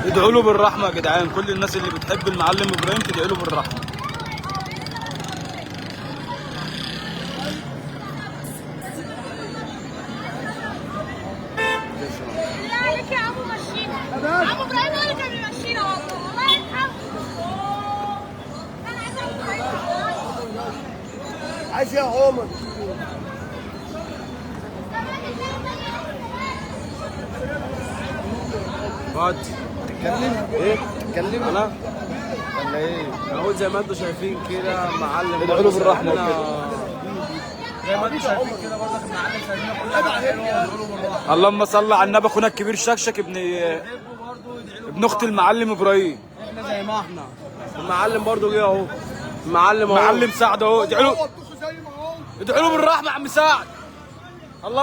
ادعوا له بالرحمة يا جدعان، كل الناس اللي بتحب المعلم ابراهيم تدعي له بالرحمة. بالله عليك يا عمو مشينا. عمو ابراهيم هو اللي كان بيمشينا والله، الله يرحمه. انا عايزه عمو ابراهيم. عايز يا عمر. بعد تتكلم ايه؟ تتكلم انا ولا ايه؟ اهو زي ما انتم شايفين كده معلم ادعوا له بالرحمة وكده. زي ما انتم شايفين كده برضك المعلم سايبنا كل حاجة حلوة، وادعوا له بالرحمة. اللهم صل على النبي. اخونا الكبير شكشك ابن اخت المعلم ابراهيم. احنا زي ما احنا، المعلم برضه جه اهو، المعلم اهو، معلم سعد اهو، ادعوا له، ادعوا له بالرحمة يا عم سعد. اللهم